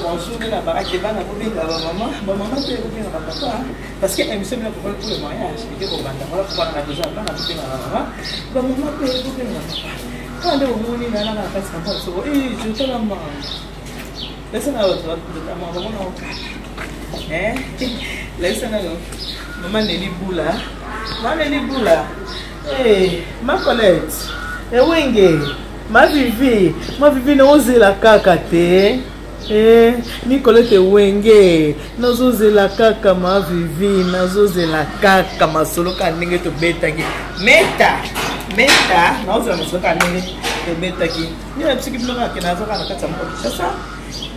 Bonjour nde na barake bana bobenga bamama, bamama mpe bobenga bapapa, parce que émission bino pour le mariage eke kobanda. Voilà pourquoi na besoin bana bobenga bamama, bamama mpe bobenga papa. Kaka nde bomoni nalaka na kati na mpo soko jotala mama esa na bato bamona okala lakisa nano mama Neli Bula, mama Neli Bula, ma Colette Ewenge, ma Vivi, ma Vivi, naozela kaka te. Nicolette Ewenge, nazozela kaka. Ma Vivi, nazozela kaka masolo kaka ndenge tobetaki. Meta meta, naozela masolo kaka ndenge tobetaki. Nde na bisoki bino kaka ke naza kaka na kati ya mboka Kinshasa,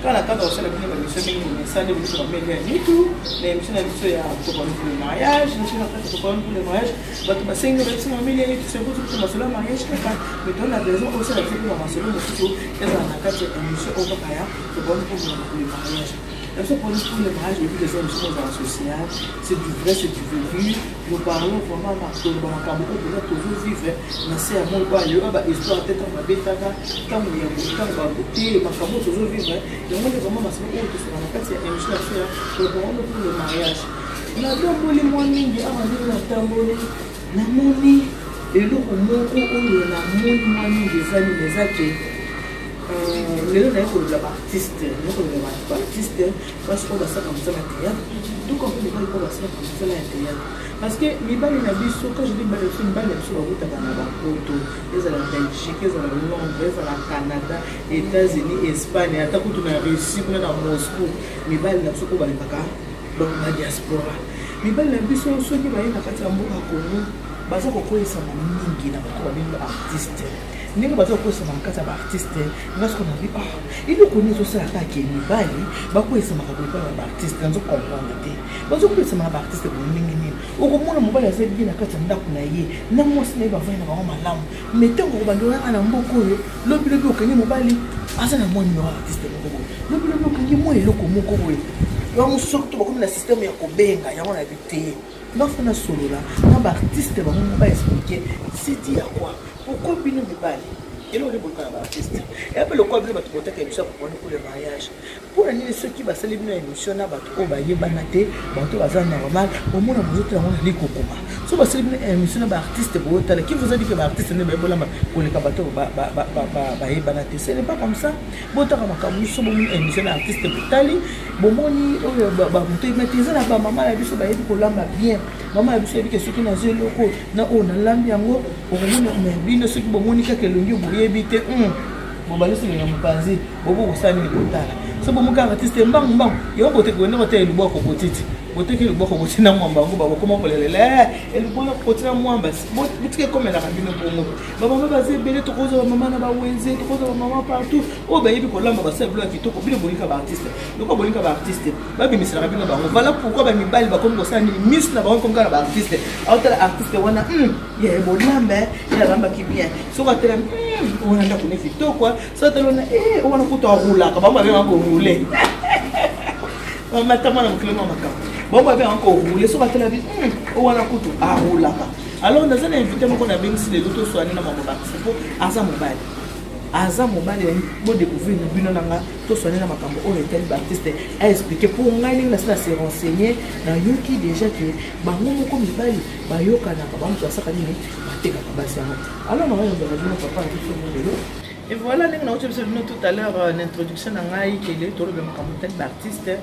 kaka na kati kosala bino bamission ndenge bomesani biso bameli ya mitu na émission na biso ya Toponi pour le mariage. Biso na kati ya Toponi pour le mariage, bato basengi biso mameli ya mitu seko biso masolo ya mariage kaka, mais tona besoin osala biso mpe bamasolo mosusu ezala na kati ya émission oyo kaka ya Toponi pour le mariage. Na biso Poni pour le mariage, ebi eza émission ozala sociale, c'est du vrai, c'est du vécu. Nous parlons vraiment toloba makambo oyo mpenza tozovivre na se ya moi oyo, ayoka bahistoire te ntango babetaka, ntango ya ntango bakote makambo oyo tozovivre. Yango nde vraiment masolo oyo tosoka na kati ya émission na biso ya Toponi pour le mariage. Natamboli mwa mingi awa, ndenge natamboli namoni eloko moko oyo namoni mwa mingi eza nini? Eza ke lelo naye koloba baartiste, naye koloba baartiste basi oyo basalaka mosala ya théâtre, tout comme mibali oyo basalaka mosala ya théâtre, parce que mibali na biso, quand je dis mibali na biso, mibali na biso bakutaka na bapoto, ezala Belgique, ezala Londres, ezala Canada, États-Unis, Espagne, ata kutu na Russie kuna na Moscou. Mibali na biso oyo balingaka donc na diaspora, mibali na biso soki baye na kati ya mboka Congo, baza kokweyisama mingi na bato babengi baartiste. Ndenge baza kokweyisama na kati ya baartiste, nga soko nabi, ah, eloko nini ezosala kaka mibali bakweyisamaka boye epai ya baartiste? Nazo comprendre te, bazokweyisama na baartiste boye ndenge nini? Okomona mobali aza bien na kati ya ndako na ye na mwasi na ye, bavandi na bango malamu, mais ntango okobanda oyaka na mboka oyo, lobilobi okangi mobali aza na mwa numéro artiste moko boye, lobilobi okangi mwa eloko moko boye, yango soki to bakomi na système ya kobenga yango na bi te. Nga nasolola na baartiste bango moko baexpliquer siti ya quoi, pourquoi bino mibali eloko nde boluka na baartiste eya mpe lokola bino bato botaka émission ya Koponi pour le mariage. Mpona nini soki basali bino émission na bato oyo bayebana te, bato baza normal, omona bozotala yango na likokoma? So basali bino émission na baartiste, boyotala. Qui vous a dit que baartiste nde bayebolamba koleka bato bayebana te? Ce n'est pas comme ça. Botaka makambo nyonso. Bomoni émission na artiste, botali, bomoni oyo bamoto oyebana te. Eza na bamama na biso bayebi kolamba bien. Mama na biso yebi ke soki nazwi eloko na oyo nalambi yango, okomona. Me bino soki bomoni kaka elongi boyebi te, bobalisi elenga mopanzi, bobo kosala nini? Kotala so bomoka artiste mbangu mbangu yango botekende kotala elubu ya kokotiti, boteki elubu ya kokoti na mwamba yango, bakokoma kolelela elubu ya kokoti na mwamba. Botika ekomelaka bino bongo. Bamama baza ebele, tokozwa bamama na bawenze, tokozwa bamama partout oyo bayebi kolamba, basala biloko ya kitoko. Bino bolinga baartiste, lokola bolinga baartiste, babimiselaka bino bango. Voilà pourquoi bamibali bakomi kosala nini? Miso na bango ekomi kaka na baartiste. Aotala artiste wana, ye bolamba, ye alambaki bien. Soki atala wana, ndako ne kitoko. Soki atala wana, wana kutu arulaka, bango babengaka korouler. Matama na mokili ma makambo, bango babengaka korouler. Soki atala bi wana kutu arulaka. Alors naza na invité moko nabengisi lelo, toswani na mambo baartiste, mpo aza mobali, aza mobali. Bodécouvrir na bino nanga, toswani na makambo oyo etali baartiste, aexpliquer. Mpo ngai ndenge nasi na se renseigner, nayoki déjà ke bango moko mibali bayokanaka, bango moto basaka nini, batekaka basi yango. Alors naoyambela bino papa na biso mo lelo. Et voilà, ndenge nauti biso bino tout à l'heure na introduction na ngai, kele toloba makambo etali baartiste.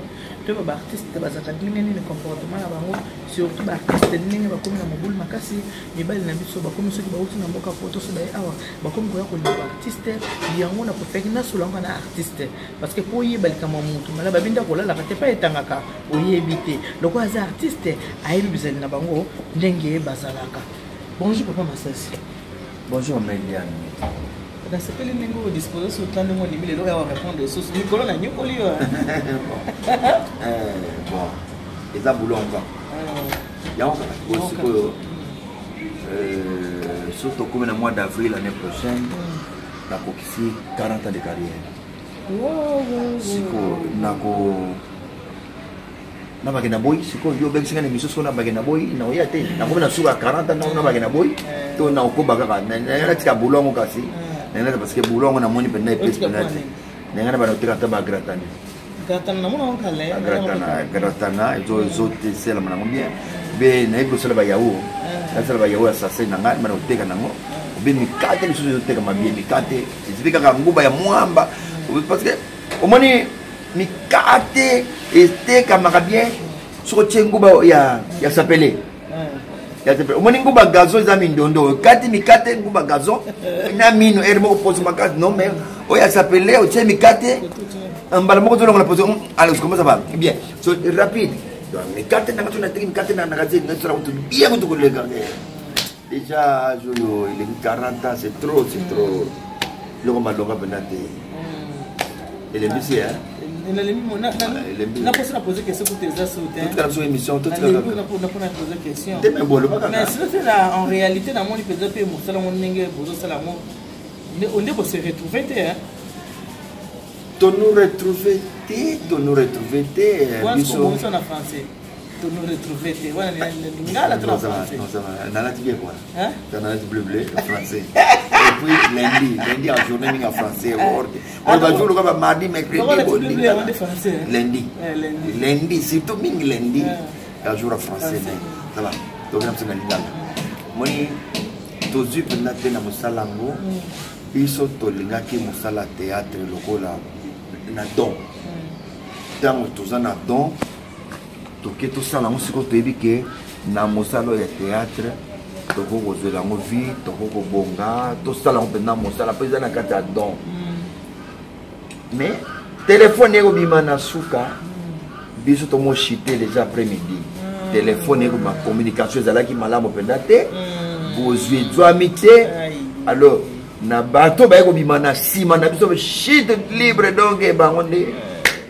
Toyeba baartiste bazalaka ndenge nini, comportement na bango, surtout baartiste ndenge bakomi na mobulu makasi. Mibali na biso bakomi, soki bauti na mboka poto, so baye awa, bakomi koya kolinga baartiste. Yango na préféraki nasola yango na artiste, parce que po oyeba likambo ya motu mala babi ndako olalaka te pa etangaka, oyebi te. Lokola aza artiste, ayebi bizali na bango ndenge bazalaka. Bonjour papa Masasi. Bonjour Meliane. Nasepeli ndenge oyo dispose surtout ndenge ondimi lelo ya répondre lisusu mikolo na nyokoli yo. Bon, eza boulot kaka yango kaka. Sikoyo surtout tokomi na mois d'avril année prochaine, nakokisi 40 ans de carrière. Sikoyo nako nabake na boyi. Sikoyo yo obengisinga na émission, sikoyo nabake na boyi, nakoya te. Nakomi na suka 40 ans, nabake na boyi to nakokoba kaka natika boulot yango. Kasi nanga, parce que boulot yango namoni mpenza epesi mpenza te. Nanga na bana oteka ata bagratani. Gratana namona yango kala eh, Gratana, gratana ezoteselama nango bien. Be nayebi kosala bayaourt, nasala bayaourt ya sase na ngai, bana koteka nango. Obe mikate lisusu ezotekama bien, mikate ezali kaka nguba ya mwamba, parce que omoni mikate etekamaka bien soki otie nguba ya sapele. Omoni nguba gazon eza mindondo, okati mikate nguba gazon na mino ere moko poso makasi. Non, mais oyo asapele, otie mikate mbala moko tolongola poso, alors comment ça va bien, so rapide. Donc mikate nanga so nateki mikate na nakati nasala kutu bien kutu koleka déjà. Âge oyo elengi 40 ans, c'est trop, c'est trop. Eloko malonga mpena te, elembisi. Elembi. Naposa na pose question kutu eza so te. Totikala biso émission, totikala. Napona pose question. Te, mais boloba kaka. Mais sinon te, na en réalité namoni mpenza mpe mosala ngo ndenge bozosala yango nde bose retrouve te, hein. Tonou retrouve te, tonou retrouve te. Wana biso bobongisa na français, tonou retrouve te, wana lingala to na français? Non, ça va. Nalati bien quoi. Hein? Nalati bleu bleu en français. Et puis lundi, lundi en journée mingi en français. On va jouer le mardi, mercredi, Lokola bon, bleu bleu yango nde français, hein? Lundi. Eh, lundi. Lundi, surtout mingi lundi. Ah. Un jour en français, Français. mais ça va. Donc na lingala. Moni tozwi mpenza te na mosala yango. Biso tolingaki mosala théâtre lokola na don. Ntango toza na don, toke tosala yango. Sikoyo toyebi ke na mosala oyo ya théâtre tokoki kozwela yango vie, tokoki kobonga, tosala yango mpenza mosala mpo eza na kati ya don. Mais telefone ekobima na suka, biso tomoshite déjà après midi. Telefone ekobima, communication ezalaki malamu mpenza te, bozwi ezwami te. Alors na bato baye kobima na nsima na biso, chute libre, donc bango nde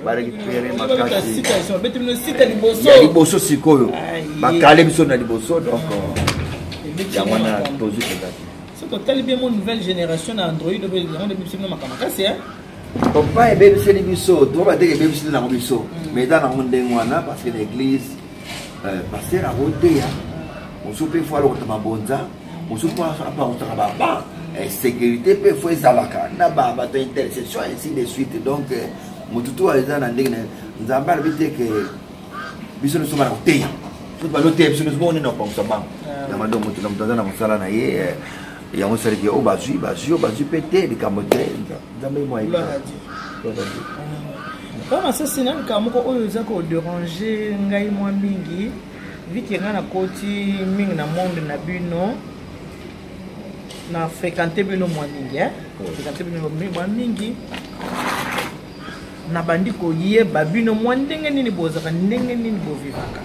barécupéré makasi. Beti bino sita liboso. Ya liboso sikoyo. Aïe. Bakale biso na liboso, donc Ebeti yango wana makambo. tozwi mpenza te. So totali bien mo nouvelle génération na Android oyo, yango nde biso bino makambo makasi, hein? Papa, ebebiseli biso, toba teke ebebiseli nango biso, mais eza nango ndenge wana, parce que na église pasteur akoteya, mosusu mpe fo alokota mabonza, mosusu mpo apakotaka baba sécurité mpe fo ezalaka na bato ya intercession, ainsi de suite. Donc motu to eza na ndenge na Nzambe alobi te ke biso nyonso bana koteya, soki bazoteya biso nyonso bongo nini nakopangusa bango. Yango donc motu na moto aza na mosala na ye. Yango esaliki oyo bazwi, bazwi oyo bazwi mpe te, likambo te, Nzambe mo ayebi. Gloire à Dieu. Gloire à Dieu. Pa Masasi, na likambo moko oyo eza kodéranger ngai mwa mingi, vike ngai nakoti mingi na monde na bino, na fréquente bino mwa mingi, eh? Fréquente bino mwa mingi, nabandi koyeba bino mwa ndenge nini bozalaka, ndenge nini bovivaka.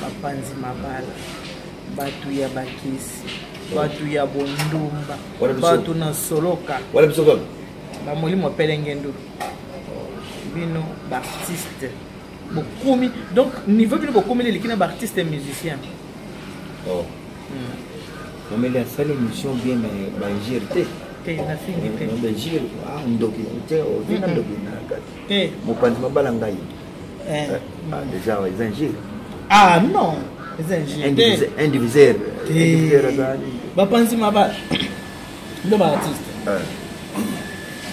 Bapanzi mabala, bato ya bakisi, bato ya bondumba, Wana biso. bato na soloka. Wana biso kaka. Bamolimo pelengendu, bino baartiste bokomi donc niveau bino bokomi eleki na baartiste musicien. Oh. Momeli asali émission bien, mais baingire te. Te, nafingi te. Baingire, ah, ndoki te, ovi na ndoki na kati. Te. Mopanzi mabala ngai. Eh. Ah, déjà eza injure. Ah non, eza injure te. Indivisaire. Te. Indivisaire azali. Bapanzi mabala bino baartiste,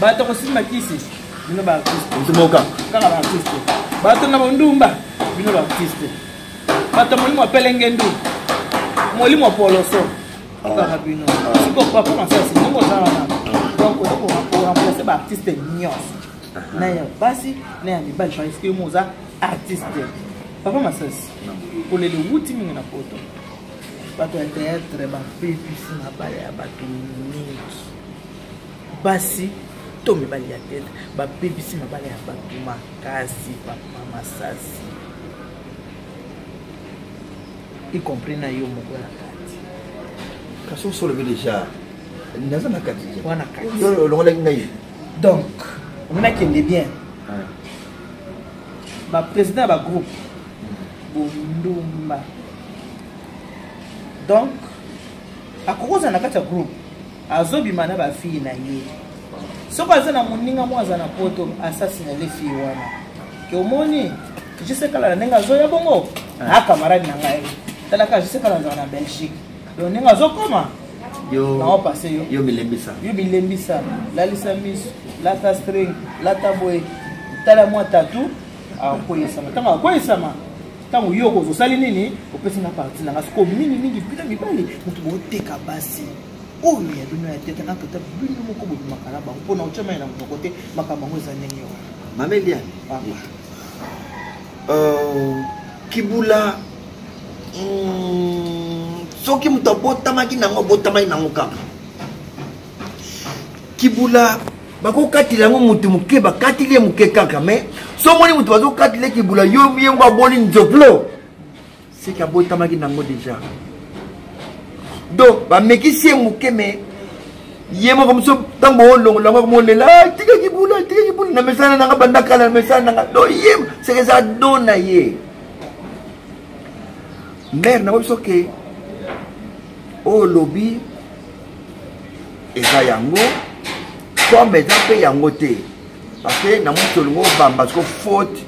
bato kosimba kisi bino baartiste. Moto moka. Kaka baartiste, bato na bondumba bino baartiste, bato molimo apelengendu, molimo poloso kaka bino. Siko papa Masasi, ndenge oza wana, donc oza koremplace baartiste nyonso, na ya basi na ya mibali, parce que yo mo oza artiste. Papa Masasi, kolela ewuti mingi na poto. Bato ya théâtre bapepisi mabala ya bato mingi, basi to mibali ya théâtre bapepisi mabala ya bato makasi. Papa Masasi, y compris na yo moko na kati. Kasi osolobi déjà, naza na kati te. Wana kati. Yo olongolaki ngai. Donc omonakende bien, baprésident ya bagroupe bondumba, donc akoki kozala na kati ya groupe, azobima na bafille na ye. Soki aza na moninga mo aza na poto, asasinale fille wana ke omoni jisekala na ndenge azoya bongo na camarade na ngai, talaka jisekala azala na Belgique, donc ndenge azokoma Yo naopase yo. Yo milembisa. Yo bilembisa, lalisa miso, lata string, lata boye. Tala mwa tatu akweyisama. Ntango akweyisama, ntango yo okozwa osali nini? Opesi nga parti na nga. Sikoyo mingimingi bino mibali moto boteka basi oyo ya bino ya tete, entre temps bino moko bobimaka na bango mpona otya mai na monoko te. Makambo yango eza ndenge wana. Mama Eliane, kibula, soki moto abotamaki nango, abotamaki nango kaka. Kibula bakokatela yango motu moke, bakateli ye moke kaka. Mais so omoni moto bazokatela ye kibula, yo yengo aboli nzoplo, seke abotamaki nango déjà. Donc bamekisi ye moke, mais ye moko moso ntango olongola yango akomolela: "Tika kibula, tika kibula, na mesana nanga banda kala, na mesana nanga." Do ye seke eza do na ye mare nango. Biso ke oyo olobi eza yango, comme eza mpe yango te, parce que na moto olingo obamba siko faute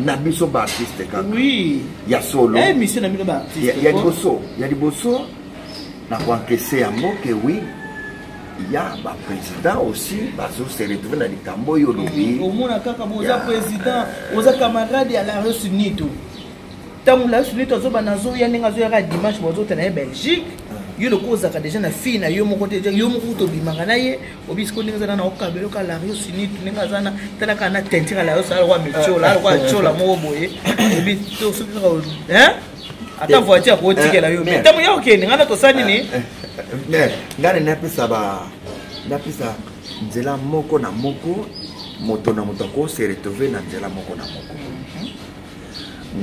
na biso baartiste kaka. Ya solo. Émission na bino baartiste. Ya liboso, ya liboso na koencaisser yango ke oui, ya baprésident aussi bazo se retrouver na likambo oyo olobi. Omona kaka boza président, oza camarade ya Larios Nito. Ntango Larios Nito azoba, nazoya ndenge azoyaka dimanche, bozota na ye Belgique. Yo lokola ozalaka déjà na fille na yo moko te, yo moko kuta obimaka na ye, obisiko ndenge aza na okabela oka Larios Nito, ndenge aza na talaka na teinture ya Larios, alokwa mitiola, alokwa tiola moko boye, ebi to soki kaka ata voiture akotikela yo. Mais ntango ya okende, ngai na tosali nini? Mais ngai napesa ba napesa nzela moko na moko, moto na moto akose retrouver na nzela moko na moko.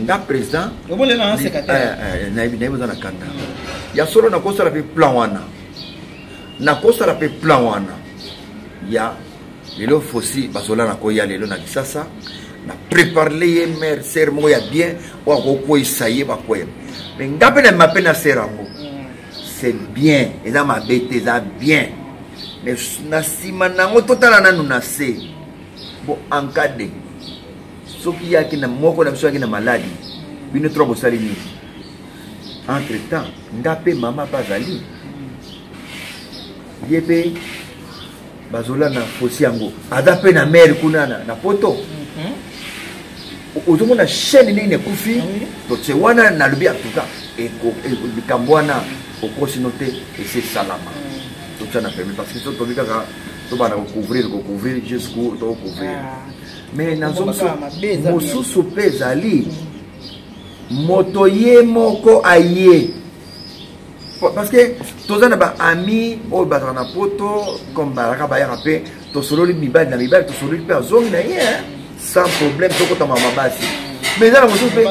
Nga président nayebi oza na kanda ya solo. Nakosala mpe plan wana, nakosala mpe plan wana ya lelo. Fosi bazola na koya lelo na Kisasa, na préparele ye mare sere moko ya bien oyo akokweyisa ye, bakwea. Mais nga mpe na mpe na sere yango, c'est bien, eza mabe te, eza bien. Mais na nsima nango totala nanu na se bo en cas de soki yaki na moko na biso yaki na maladi, bino trois bosali nini? Entre temps nga mpe mama mpe azali, ye mpe bazola na fosi yango, aza mpe na mare kuna na poto. Ozomona chaîne ndenge ekufi. Totie wana, nalobi en tout cas likambo wana okosino te, esi esalama. Totia na permis, parce que so tobi kaka tobanda kocouvrir, kocouvrir jusqu'où tokocouvrir? Mais nazomosusu mpe ezali moto ye moko aye, parce que toza na baami oyo bazalaka na poto, comme bazalaka bayaka mpe tosololi mibali na mibali, tosololi mpe azongi na ye sans problème, tokotama mabasi. Mais eza na mosusu mpe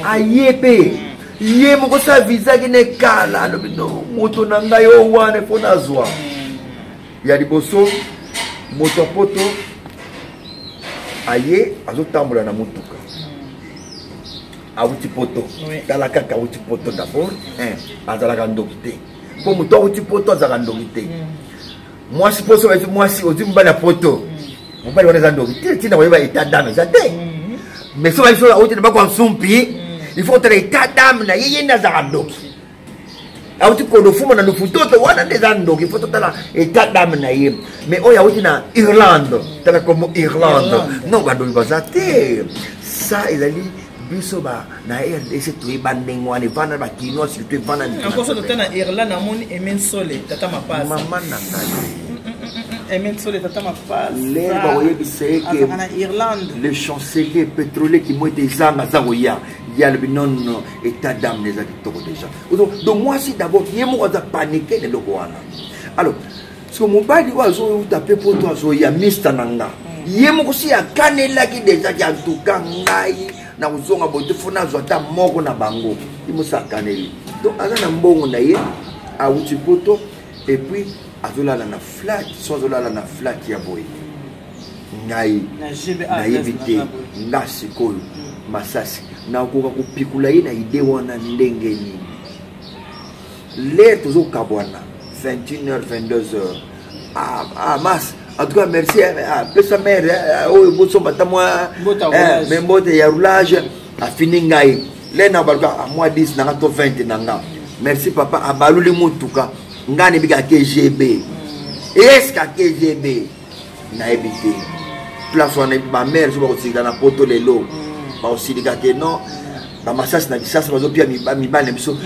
aye mpe ye moko sa visaki na ekala, alobi: "No, moto na ngai oyo wana mpo nazwa ya liboso." Moto ya poto aye, azotambola na motuka, awuti poto. Tala kaka, awuti poto d'abord, azalaka ndoki te, mpo moto awuti poto azalaka ndoki te. Mwasi mposo baisi mwasi ozwi mobali ya poto, mobali wana eza ndoki te, ntina koyeba état d'âme eza te. Mais so baisi awuti na bakwa nsumpi, il faut kotala état d'âme na ye, ye nde azalaka ndoki. Awuti kolofuma na lufutoto wana nde eza ndoki, il faut totala état d'âme na ye. Mais oyo awuti na Irlande, tala kombo Irlande, non, bandoki baza te. Ça ezali biso ba na RDC, toyeba ndenge wana evanda, bakinois surtout evanda. Encore so tata na Irlande, amoni Emen Sole, tata Mapasa. Mama na ngai. Emen Sole, tata Mapasa. Lere bakoyebisa ye ke na Irlande le chancelier pétrolier kimo ete ezanga aza koya, ye alobi: "Non, non, état d'âme eza kitoko déjà." Donc mwasi d'abord ye moko aza paniqué na eloko wana. Alors siko mobali oyo azouta mpe poto, azoya mista na nga, ye moko si akanelaki déjà ki en tout cas ngai na kozonga boye te, fo nazwa ata moko na bango. Ye mosi akaneli, donc aza na mbongo na ye, awuti poto, et puis azolala na flat. So azolala na flat ya boye, ngai nayebi te. Nga sikoyo masasi nakoka kopikula ye na ide wana ndenge nini? Lere tozokabwana 21 h 22 h, ah, ah, mas en tout cas merci, pesa mare oyo bosomba ata mwa me mbote ya roulage. Afini ngai le na baluka mwa 10 nanga to 20 na nga: "Merci papa." Abaluli motuka, ngai nayebi kaka KGB, eske KGB nayebi te. Place wana bamare so bakosilika na poto lelo, bakosilika ke non, bamasasi na kisasa bazopia mibali na biso.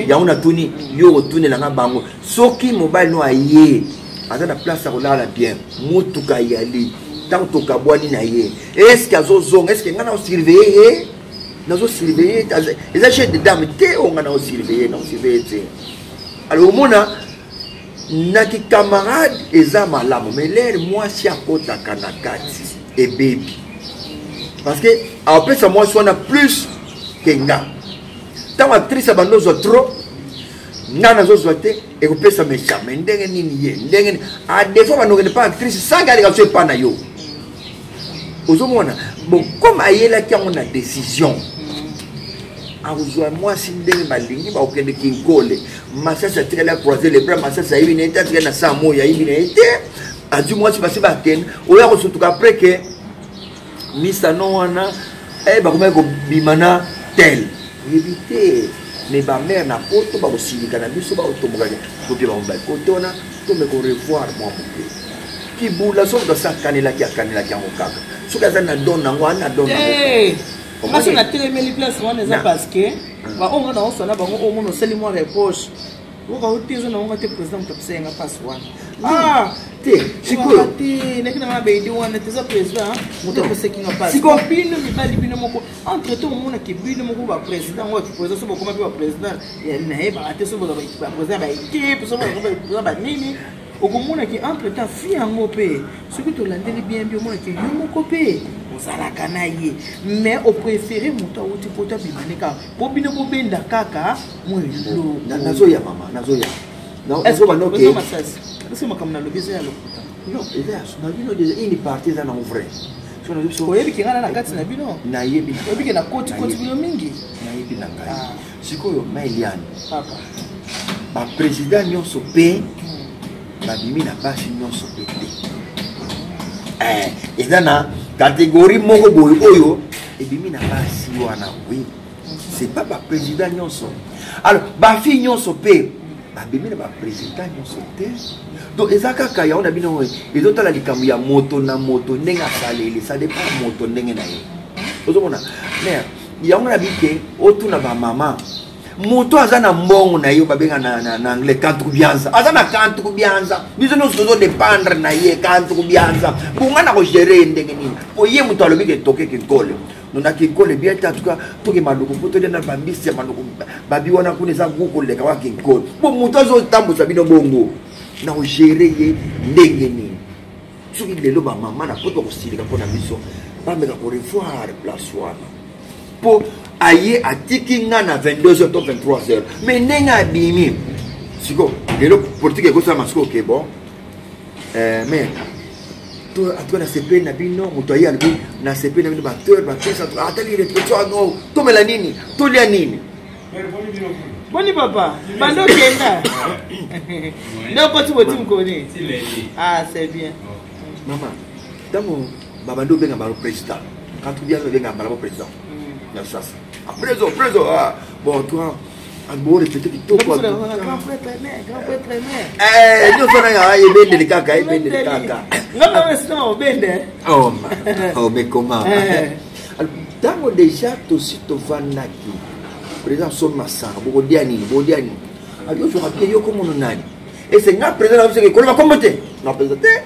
Yango natuni yo, otunelanga bango, soki mobali no aye, aza na place ya kolala bien, motuka yali, ntango tokabwani na ye, est-ce azozonga? Est-ce ngai naosurveille ye? Nazosurveille, eza jeu de dame te oyo ngai naosurveille, naosurveille te. Alors omona na kicamarade eza malamu, mais l'heure mwasi akɔtaka na kati, ebebi, parce que apesa mwasi wana plus ke nga. Ntango actrice abandi ozwa trop, nga nazozwa te, ekopesa méchant. Mais ndenge nini ye, ndenge nini a des fois bandokende pa actrice sange aleka so epa na yo, ozomona. Bon, comme ayelaki yango na décision, akozwa mwasi ndenge balingi, bakokende kinkole. Masasi atikali acroise les bras. Masasi ayebi na ye te, atikali na saa moyo, ayebi na ye te. Azwi mwasi, basi bakende, oyo akosutuka après ke misano wana bakomaki kobima na tel, oyebi te. Mais bamare na poto bakosilika na biso, bakotombokaki topia bango bakote wana. Tome korevoir mwa moke kibula. So moto asi akanelaki, akanelaki yango kaka. Soki aza na don nango, ana don nango. Nga so natelemeli place wana, eza parce que baoyo nga naosala bango, oyo mona osali mwa reproche, oka ote eza nango te. Président moto apesa yenga mpasi wana. Te, sikoyo te, naki nanga baide wana te. Eza président moto apesaki nga mpasi. Bino mibali, bino moko entre temps omonaki bino moko baprésident ngo président, so bokoma mpe baprésident, nayebaka te, so baprésident ya baéquipe, so baprésident banini, okomonaki entre temps fi yango mpe soki tolandeli bien bi, omonaki yo moko mpe ozalaka na ye, mais opréféré moto awuti poto abimane kaka po bino bobenda kaka mwa eloko. Nazoya, mama, nazoya. Masasi, makambo nalobi eza ya lokuta? Non, eza na bino déjà une partie eza nango vrai. Oyebi ke ngai na kati na bino. Nayebi. Oyebi ke nakoti koti bino mingi. Nayebi na ngai. Sikoyo, ma Eliane, baprésident nyonso mpe babimi na basi nyonso mpe te. Eza na catégorie moko boye oyo ebimi na basi wana. Oui, c'est pas baprésident nyonso. Alors bafille nyonso mpe babimi na baprésident nyonso te. Donc eza kaka yango na bino oyo ezotala likambo ya moto na moto ndenge asaleli, ça dépend moto ndenge na ye. Ozomona, mais yango na bike otuna bamama, moto aza na mbongo na ye, babenga na anglais kantukubianza, aza na kantukubianza, biso nyonso tozodépendre na ye. Kantukubianza bonga na kogérer ye ndenge nini? Po ye moto alobi ke tokeke nkole nona kinkole bien te, en tout cas toke maluku mpo tolia na bambisi ya maluku babi wana kuna, eza gu koleka wa kinkole. Po moto azotambusa bino bongo, na kogérer ye ndenge nini? Soki lelo bamama na poto bakosilika mpo na biso, bameka korevoir place wana, mpo aye atiki nga na 22 heures to 23 heures, mais ndenge abimi siko lelo, politique ekosalama siko ke bon, mais atuka nasepeli na bino. Moto aye alobi nasepeli na bino, baacteur bapesa atali répétition, no tomela nini, tolia nini. Boni papa, bando okenda nde okoti boti mokoni. Ah, c'est bien. Mama, ntango babandi obenga bango président, quand bien obenga bango président na sasa préso préso, ah bon, toi bo répété kitoko nyonso na ebendeli kaka, ebendeli kaka. Oh, mais comment, ntango déjà tosi tovandaki, président somi masanga, bokodia nini, bokodia nini, ozwaka te yo komono nani ese nga président na biso koloba kombo te na président te,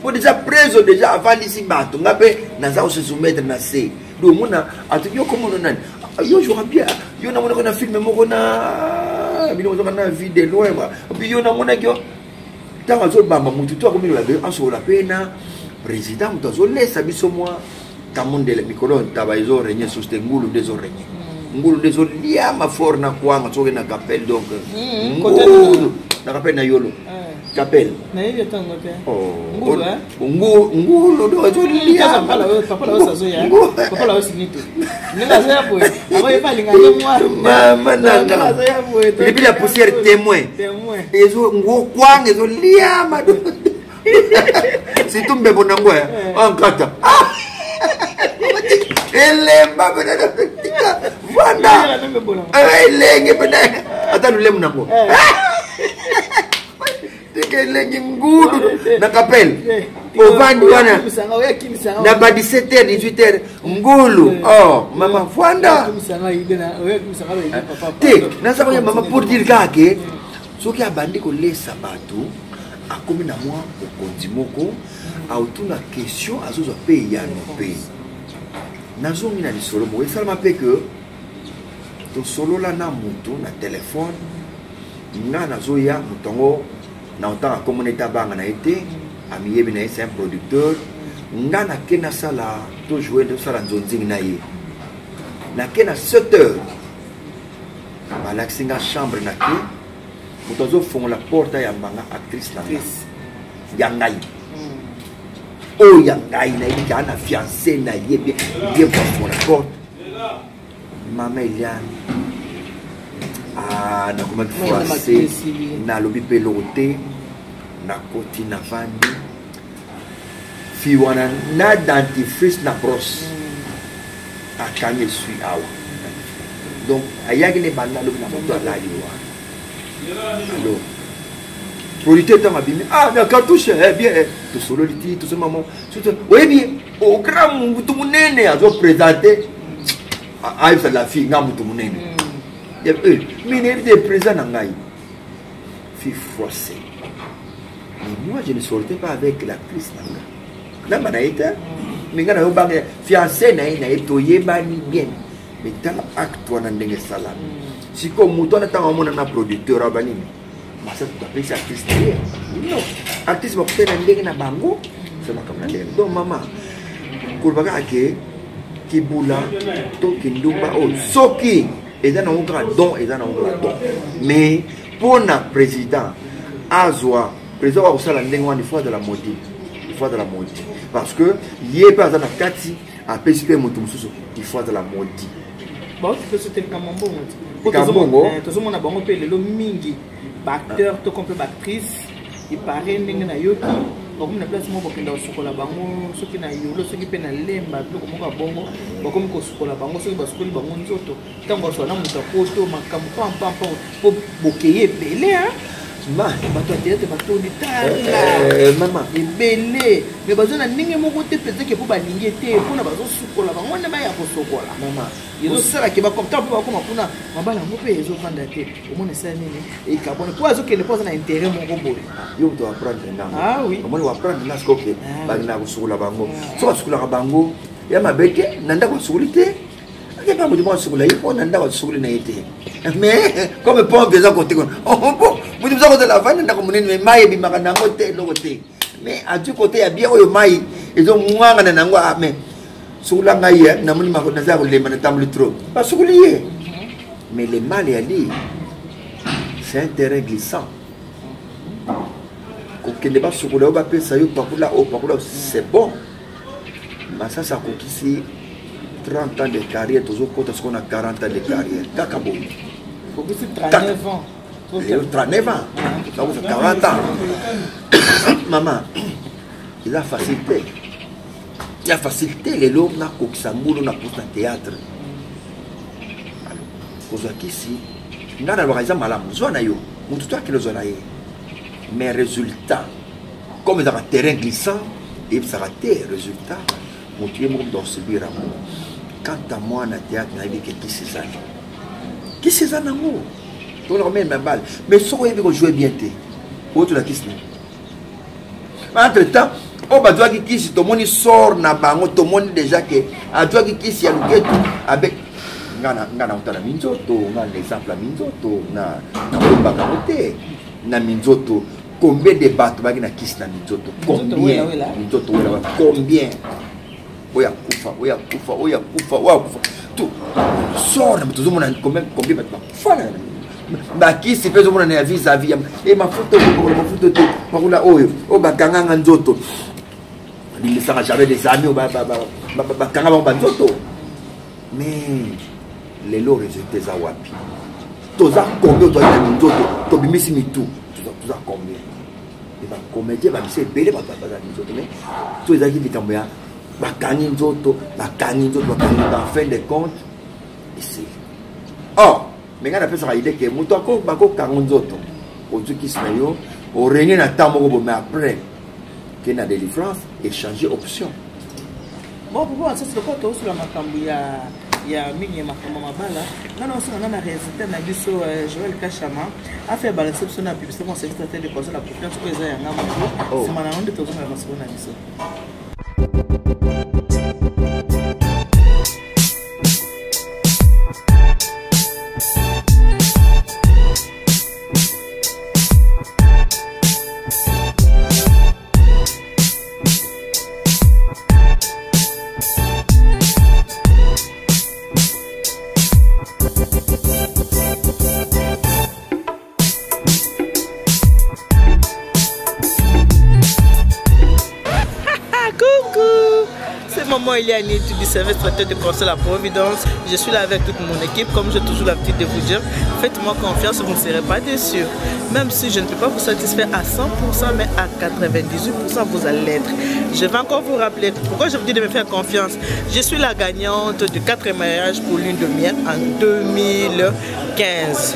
po déjà préso déjà avandisi bato, nga mpe naza kose soumettre na se. Donc omona atoki yo komono nani, yo jouera bien, yo namonaki na film moko na bino ozonga na vie de loin, puis yo namonaki yo. Ntango azobamba motu to akomi lola, asokola mpe na président, moto azolesa biso mwa kamondele. Mikolo ntaba ezorégner susu te, ngulu nde ezorégner, ngulu nde ezoliama fort na kwanga. Soki na kapele, donc ngulu na kapele na yolo kapele. Nayebi ntango te. Ngulu do ezoliama. Papa la osi nito ndenge azoya boye, akoyepa alinga ye mwana. Mama nanga, pilipili ya poussière témoin, kwanga ezoliama, surtout mbebo nango ankata elemba tika vanda elenge pena, ata lolemu nango tika elengi. Ngulu na kapele. Ovandi wana na ba 17 h 18 h ngulu. Oh mama, fwanda te, naza koya mama pour dire kaka ke soki abandi kolesa bato, akomi na mwa bokonzi moko, aotuna question, azozwa mpe eyano. Mpe nazongi na lisolo moko esalama mpe ke tosolola na motu na telefone. Nga nazoya, moto yango na otanga komona ete abanga na ye te, amiyebi na ye, c'est un producteur. Nga nake nasala, tojoue, tosala nzonzingi na ye. Nake na 7 heures, balakisi nga chambre. Nake, moto azofongola porte, ayambanga actrice na nga ya ngai, oyo ya ngai nayebi kaa na fiancé na ye bien. Ye moto afongola porte, mama Eliane. Ah, nakomaki froissé, nalobi mpe eloko te. Nakoti, navandi, fi wana na dentifrice na brosse, akangi esui awa. Donc ayaki ne banda alobi na moto alali wana. Alors producteur ntango abimi, ah, na cartouche, eh, bien, eh, tosololi ti tosoli mamo. Oyebi au grand mutu monene azoprésente, ayebisa la fille nga mutu monene, mais nayebi te président na ngai. Fille froissée, mais moi je ne sortais pas avec l'actrice na nga, namba na ye te, mais nga nayobanga fiancé na ye, na ye toyebani bien. Mais tala acte wana ndenge esalami sikoyo. Moto wana ntango amona na producteur aba nini, masa apesi artiste na ye. Non, artiste bakutani na ndenge na bango, so makambo na ndenge. Donc mama, koloba kaka ke kibula to kindumba oyo, soki eza nango kaka don, eza nango kaka don. Mais mpo na président azwa, président akosala ndenge wana, il faut azala maudit, il faut azala maudit, parce que ye mpe aza na kati, apesi mpe moto mosusu, il faut azala maudit. Bauti mpe sote likambo mbongo. Likambo mbongo. Tozomona bango mpe lelo mingi, baacteur to mpe baactrice, epare ndenge nayoki bakomi na place moko, bakenda kosukola bango, soki na Yolo, soki mpe na Lemba, biloko moko ya bongo. Bakomi kosukola bango, soki basukoli bango nzoto, ntango baswala na moto apoto makambo pampampa, mpo bokeye ebele bato ya théâtre batondi tala. Mama. Ebele, mais baza na ndenge moko te peut-être mpo balingi te, mpona bazosukola bango nde baya kosokola. Mama. Ezosalaki bakomta mpo bakoma kuna, mabala yango mpe ezovanda te. Omona esala nini, ekabwana mpo azokende, mpo aza na intérêt moko boye. Yo moto apprendre ngango. Ah oui. Omoni, oapprendre nga sikoyo ke bakendaka kosukola bango. So basukolaka bango ya mabe te na ndako, asukoli te, akepa moto moko asukola ye mpo na ndako asukoli na ye te. Mais comme pompe eza kote kuna, po moto moza kozala avandi na ndako monene, mais mai ebimaka nango te, eloko te. Mais azwi kote ya bien oyo mai ezomwangana nango. Mais sukola ngai ye, namoni naza ya kolemba, natamboli trop, basukoli ye. Mais le mal yali, c'est un terrain glissant. Kokende basukola yo, bapesa yo pakola oyo, pakola, c'est bon. Masasi akokisi 30 ans de carrière, tozokota sikoyo na 40 ans de carrière kaka boye. Okisi 39 ans. Lelo 39 ans, bakosa 40 ans. Mama, eza facile te, ya facile te. Lelo nakokisa mbulu nakosa na théâtre kozwa kisi, ngai nalobaka eza malamu, zwa na yo, motu to akende ozwa na ye. Mais résultat, comme ezalaka terrain glissant, eyebisaka te résultat, motu ye moko moto akosubir yango. Quant à moi, na théâtre nayebi ke kisi ezali, kisi eza nango, tona komema mabale. Mais soki oyebi kojouer bien te, otula kisi na entre temps oyo bazwaki kisi, tomoni sort na bango, tomoni déjà ke azwaki kisi ya luketu abe. Nga nauta na minzoto, nga na exemple ya minzoto, na nabombaka yango te. Na minzoto, combien de bato baki na kisi na minzoto? Combien minzoto wela? Combien oyo akufa, oyo akufa, oyo akufa, oyo akufa? To sort na bato, ozomona combien bato bakufa na bakisi. Mpe ezomona na ya vis-à-vis e mafuta, okopakola mafuta te, pakola oyo oyo bakanganga nzoto. Lilisaka, j'avais des amis oyo bakanga bango banzoto. Mais lelo résultat eza wapi? Toza combien tozali na minzoto, tobimisi mitu? Toza combien? E bacomédien babisa ebele, bato baza minzoto. Mais to ezalaki likambo ya bakangi nzoto, bakangi nzoto, bakangi nzoto, en fin de compte esili. Or mais ngai napesaka idée ke moto bakokanga nzoto, ozwi kisi na yo, orenie na temps moko bo, mais après Ke na délivrance echanger option. Bon, pourquoi ça lokola tozosula makambo ya ya mingi ya makambo mabala, nga na osala nga na résultat na biso euh, Joël Kashama affaire balance biso na publicité mon service de conseil la confiance oyo eza ya nga moko oh. Nsima na yango nde tozongela masolo na biso. Maman Eliane du service traiteur de conseil à la Providence. Je suis là avec toute mon équipe. Comme j'ai toujours l'habitude de vous dire, faites-moi confiance, vous ne serez pas déçus. Même si je ne peux pas vous satisfaire à 100%, mais à 98%, vous allez l'être. Je vais encore vous rappeler pourquoi je vous dis de me faire confiance. Je suis la gagnante de 4 mariages pour lune de miel en 2015.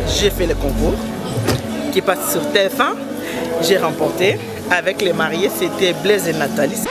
J'ai fait le concours qui passe sur TF1. J'ai remporté avec les mariés, c'était Blaise et Nathalie.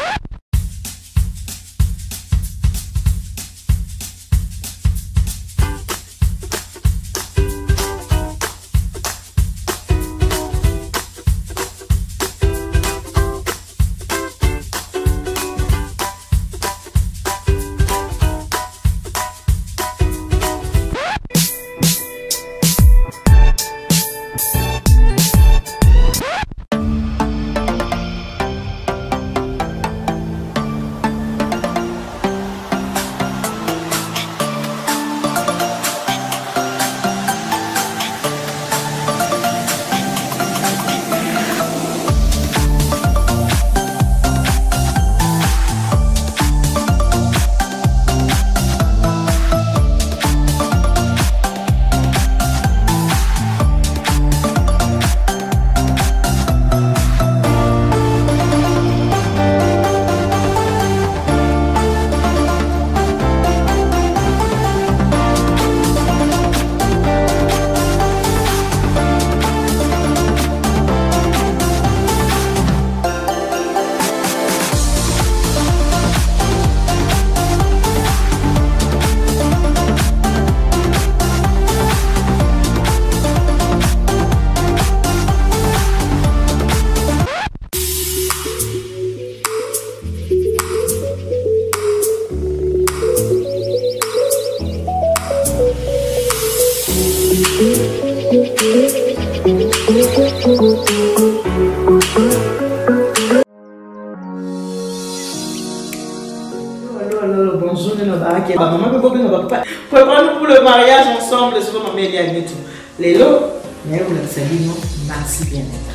Préparons-nous pour le mariage ensemble, souvent maman Eliane tout. Lelo, naye kolakisa bino maxi bien-être.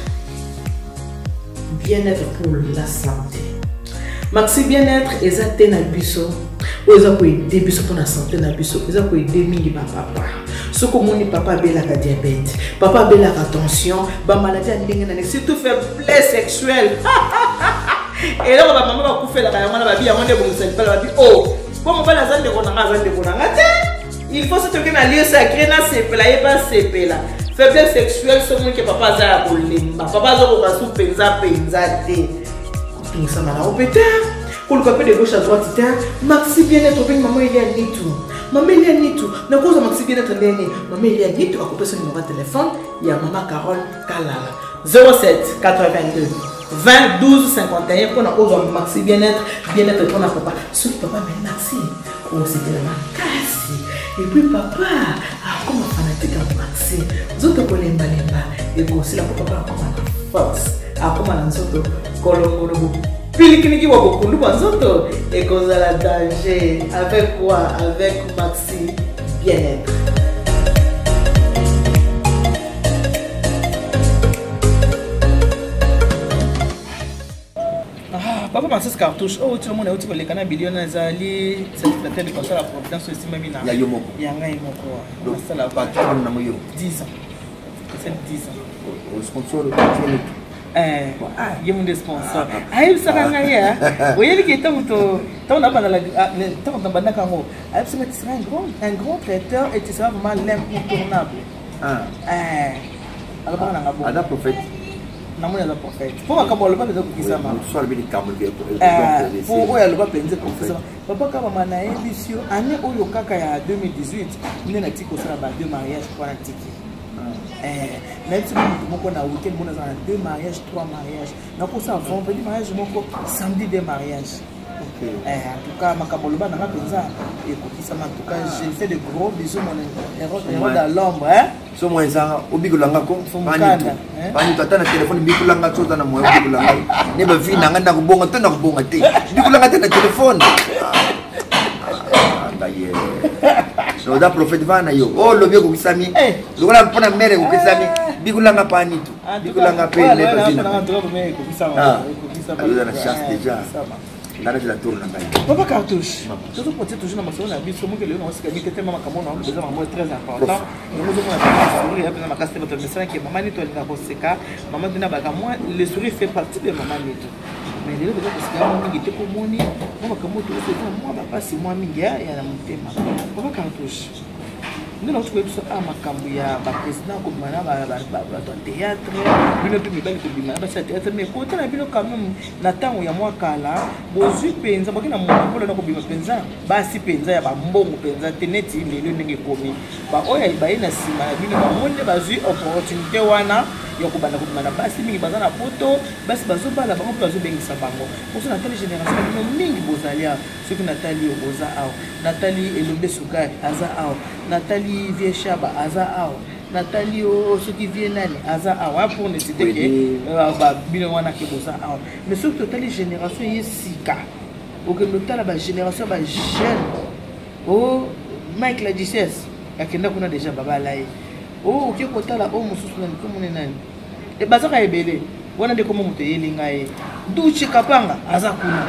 Bien-être pour la santé. Maxi bien-être eza te na biso oyo eza koede biso mpo na sante na biso, eza koede mingi bapapa. Soki omoni papa abelaka diabète, papa abelaka tension, bamaladi ya ndenge na ndenge, surtout faiblesse sexuelle, eloko bamama bakufelaka yango wana, babi yango nde ebongisa libala, babi o oh, mpo mobali aza ndeko na nga, aza ndeko na nga te, il faut soki toke na lieu sacré nasepela ye basepela. Faiblesse sexuelle, soki omoni ke papa aza ya kolemba, papa azokoka su mpenza mpenza te, kotungisama na yo mpe te, koluka mpe de gauche à droite te. Maxi bien-être, obengi mama Elia Nitu. Mama Elia Nitu, nakozwa maxi bien-être ndenge mama Elia Nitu akopesa numero ya telefone ya mama Carole Kalala 07 82 20 12 51 mpona ozwa maxi bien-être. Bien-être mpona papa. Soki papa ameli maxi, osepela makasi, et puis papa akoma fanatique ya maxi, nzoto kolembalemba ekosila, mpo papa akoma na force, akoma na nzoto kolongono, bopilikiliki bwa bokundu bwa nzoto ekozala danger. Avec quoi? Avec maxi bien-être. Ah, papa Francis Cartouche, oyo ti omona euti koleka na bilio na ezali certificateur de kosala providence oyo esimbami na ya yo moko, ya ngai moko. Nasala patron nango yo. 10 ans, esali 10 ans. Sponsor. Eh, ah, ye munde sponsor ayebisaka ngai ya oyebi ke ntango to ntango nabanda, ntango nabandaka yango, ayebisaka tu seras un grand traiteur et tu seras vraiment l'incontournable. Ah. Eh, alobaka nanga bon. Aza prophète. Namoni aza prophète mpo makambo aloba mpenza kokisama. Mosusu alobi likambo. Mpo oyo aloba mpenza kokisama. Papa Kabama, nayebisi yo, année oyo kaka ya 2018 nde natiki kosala ba deux mariage mpo natiki. Nayebisi moto moko na weekend mona aza na deux mariage, trois mariage. Nakosala vendredi mariage moko, samedi deux mariage. En tout cas, makambo oloba nanga mpenza ekokisama. En tout cas, je fais de gros bisous, mon héros dans l'ombre, hein. So mo ezanga obikolanga ko panitu, ata na telefone bikolanga. So oza na moyen obikolanga ne bavi nanga, nakobonga to nakobonga te, bikolanga te na telefone. Ngaye oza prophète, vana yo oyo olobi ekokisami lokola mpona mere ekokisami. Bikolanga panitu, bikolanga mpe ne bavi nanga aza na chance déjà. Nga nazela tour na ngai. Papa Cartouche, tozokontie toujours na masolo na biso. Moki lelo naosika mike te, makambo na eza makambo très important. Yango ozomona sourire ya mpenza makasi te. Bato bamesanaki mama Nito alinga koseka, mama Nito nabaka mwa le sourire fait partie de mama Nito, mais lelo toza koseka mwa mingi te. Komoni mwa makambo toyoso eza mwa bapasi mwa mingi ya na motema. Papa Cartouche, nde nauti koyebi biso a makambo ya baprésident kobima na bato ya théâtre, bino mpe mibali kobima na basi ya théâtre. Mais kota na bino quand même, na ntango ya mwa kala, bozwi mpenza boki na monopole na kobima mpenza basi mpenza ya bambongo mpenza te neti lelo ndenge ekomi. Baoyo baye na nsima na bino, bango nde bazwi opportunité wana ya kobanda kobima na basi mingi baza na Poto. Basi bazobala bango mpe bazobengisa bango. Poso natali génération na bino mingi bozali awa. Soki natali yo, oza awa, natali Elombe Sukari aza awa, natali Vie Shaba aza awa, natali yo soki vie nani aza awa, pour ne citer que bino wana ke boza awa. Mais soki totali génération ye sika, okende otala bagénération ya bajeune o Mike la Duchesse akenda kuna déjà, babala ye. O oke kotala oyo mosusu nani, komone nani, bazaka ebele wana nde komo moto eyeli ngai. Duche Kapanga aza kuna.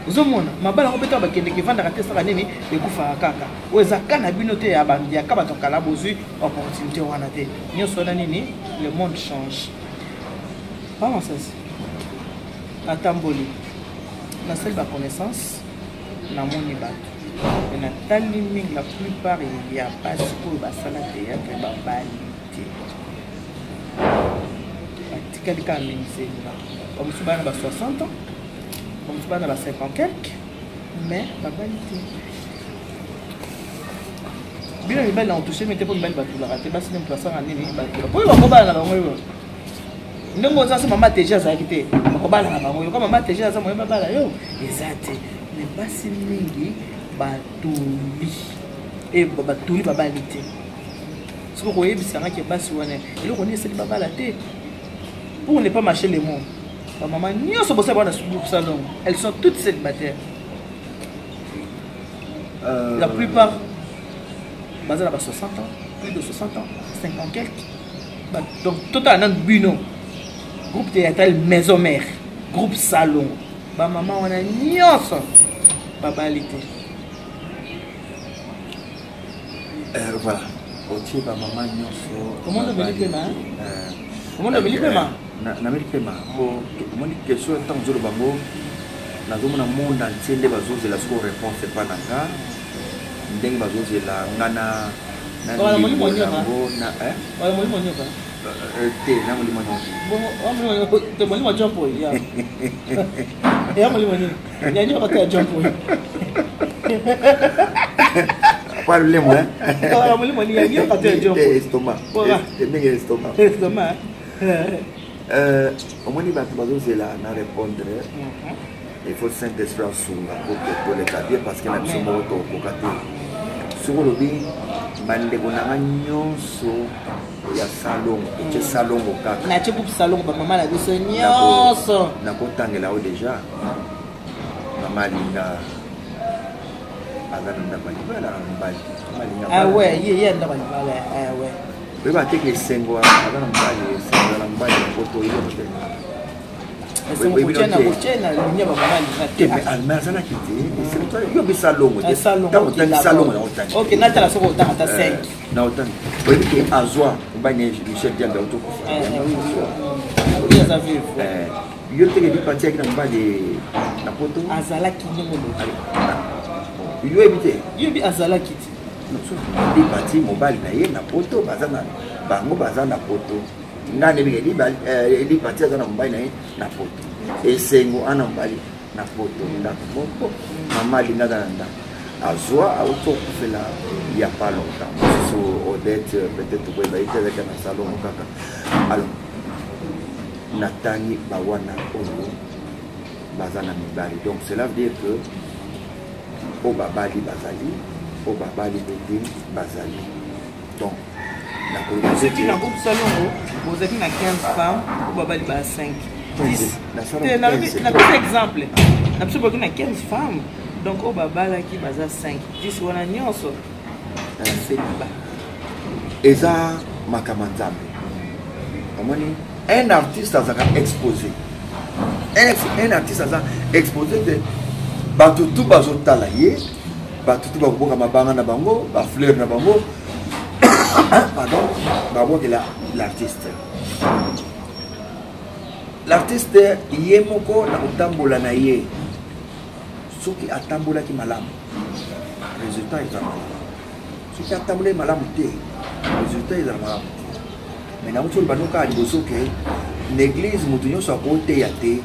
Ozomona mabala yango mpe ntango bakendeke evandaka te, esaka nini, ekufaka kaka. Oyo eza ka na bino te, ya yaka bato kala bozwi opportunité wana te. Nyonso wana nini? Le monde change. Pamasasi natamboli, nasali baconnaissance, namoni bato, me natali mingi, la plupart ya basi oyo basala théâtre babali te, batikali kaka mingizenga. Bamosusu bana ba 60 ans, bamosusu bana ba 50 quelque, mais babali te. Bino mibali na otouche te, mpo mibali batulaka te. Basi nde moto asanga nini, batula mpo oyo bakobala na bango. Oyo ndenge oza so, mama Teje azalaki te, bakobala na bango. Yoka, mama Teje aza moye, babala yo eza te. Mais basi mingi batuli e batuli, babali te. Soki koyebisangaki basi wana eloko nini esali babala te, pour ne pas mâcher les mots, bamama nyonso bosala bana salon, elles sont toutes célibataires. La plupart baza na ba 60 ans, plus de 60 ans, 50 quelques. Donc totala nanu bino, groupe théâtral Maison Mère, groupe Salon, bamama wana nyonso babali te. Voilà, otie bamama nyonso. Omoni omeli pema, omoni omeli pema. Nameli pema po omoni question. Ntango ozoloba ngo, nazomona monde entier nde bazozela soko réponse epa na nga, ndenge bazozela nga na yango na molimo nyoka. Te, na molimo nyoka. Te, molimo jompo ya ya molimo nini ya nyoka te, ya jompo. Kwa lolemo. Molimo nini ya nyoka te, ya jompo. Estomac, ndenge estomac. Estomac. Omoni bato bazozela na répondre. Il faut Saint Esprit asunga po ke toleka bien, parce que na biso moko tokokoka te. Soki olobi bandeko na nga nyonso ya Salongo, otie Salongo kaka. Natie groupe Salongo, bamama na biso nyonso. Nakotangela yo déjà. Mama Alinga aza na ndako ya libala na mobali. Mama Alinga ye ndako ya libala. Oyeba te ke Esengo aza na mobali. Esengo aza na mobali na Poto, oyeba te? Te, mais azalaki te. Yo mpe Salongo te, ntango otangi Salongo na otangi. Ok, natala soki otanga ata 5. Na otangi. Oyebi ke azwa mobali na Michel Diambe, autokufa. Yo teke lipati yaki na mobali na Poto. Azalaki ndenge olobi. Yo yebi te? Yebi, azalaki te. Lipati mobali na ye na Poto, baza na bango, baza na Poto. Ngai nayebi Elipati aza na mobali na ye na poto, Esengo ana mobali na poto, ndako moko, mama alinga aza na ndako, azwa auti kokufela ya pas longtemps. Mosusu Odette, peut-être koyeba ye te, azalaki na salongo kaka. Alors natangi bawana oyo baza na mibali, donc cela veut dire que oyo babali bazali, oyo babali mpe te bazali. Donc soki na groupe Salongo bozalaki na 15 femmes, oyo babali ba 5, 10, napesa exemple na biso, boki na 15 femmes, donc oyo babalaki baza 5, 10 wana nyonso célibat. Eza makambo ya Nzambe. Omoni, un artiste azalaka exposé, un artiste aza exposé te, bato tu bazotala ye, bato tu bakoboka mabanga na bango, bafleur na bango, pardon, babwakela l'artiste. L'artiste ye moko na kotambola na ye, soki atambolaki malamu, résultat eza malamu. Soki atambolaki malamu te, résultat ezala malamu te. Mais nango soki bando kaka liboso ke na église, moto nyonso akoteya te.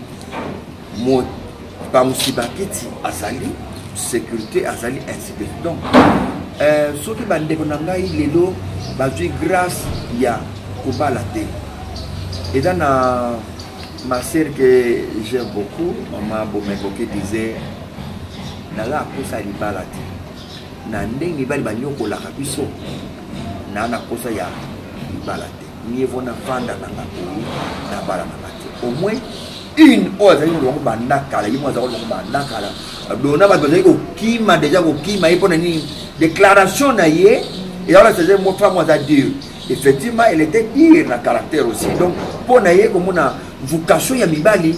Bamosi bakiti azali, sécurité azali, ainsi de suite. Donc soki bandeko na ngai lelo bazwi grâce ya kobala te, eza na ma sœur que j'aime beaucoup, mama Bomengo, qui disait: naza akosa libala te na ndenge mibali banyokolaka biso, na kosa ya libala te, mieux vaut navanda nanga boye, nabala nanga te. Au moins une oyo azali kolongo banda kala, ye mo azali kolongo banda kala, dona bato bazali kokima déjà, kokima ye mpona nini? Déclaration na ye ezala c'est mo femme aza dur. Effectivement, elle était dure na caractère aussi. Donc mpo na ye komona vocation ya mibali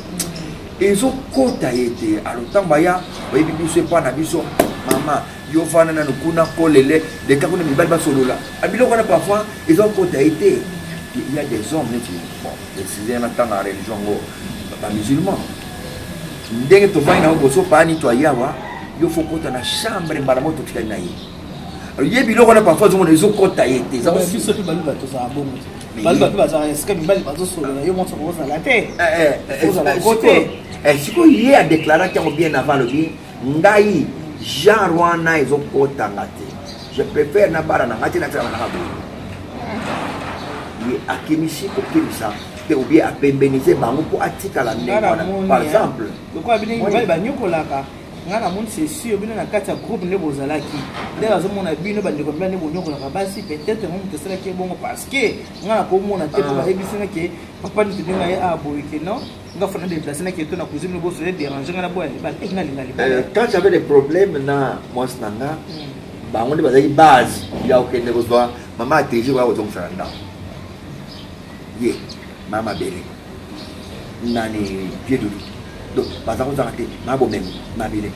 ezokota ye te. Alors ntango baya bayebi biso epa na biso, mama yo fana nanu kuna, kolele leka kuna, mibali basolola biloko wana, parfois ezokota ye te. Il y a des hommes neti, bon, préciser na ntango ya religion yango, bamusulman, ndenge tovandi nango boso pani to ayawa, yo faut kota na chambre mbala moko, totikali na ye. Alors ye biloko wana parfois ozomona ezokota ye te. Biso mpe baluba tozala bongo te. Baluba mpe bazala esika mibali bazosolola, yo mwasi okozala te, ozala kote. Sikoyo ye adéclaraki yango bien avant, alobi: ngai genre wana ezokotanga te, je préfère nabala na ngai te, natikala nanga boye. Ye akimisi kokimisa te, obie apembenize bango mpo atikala ndenge wana, par exemple. Lokola bino mibali banyokolaka, ngai namoni, c'est sûr, bino na kati ya groupe nde bozalaki, nde bazomona bino bandeko mibali nde bonyokolaka basi. Peut-être ngo moto asalaki ebongo, parce que ngai nakomona te, mpo bayebisi nga ke papa neti ndenge ye aboye ke non, nga fana déplace na ke to na cuisine boso dérange nga na boya libala e nga linga libala. Quand j'avais des problèmes na mwasi na nga, bango nde bazalaki base ya kokende kozwa mama atg, koya kozongisa na ndako. Ye mama mabele nani, pie dudu, donc baza kozanga te, mama bomengo mabele,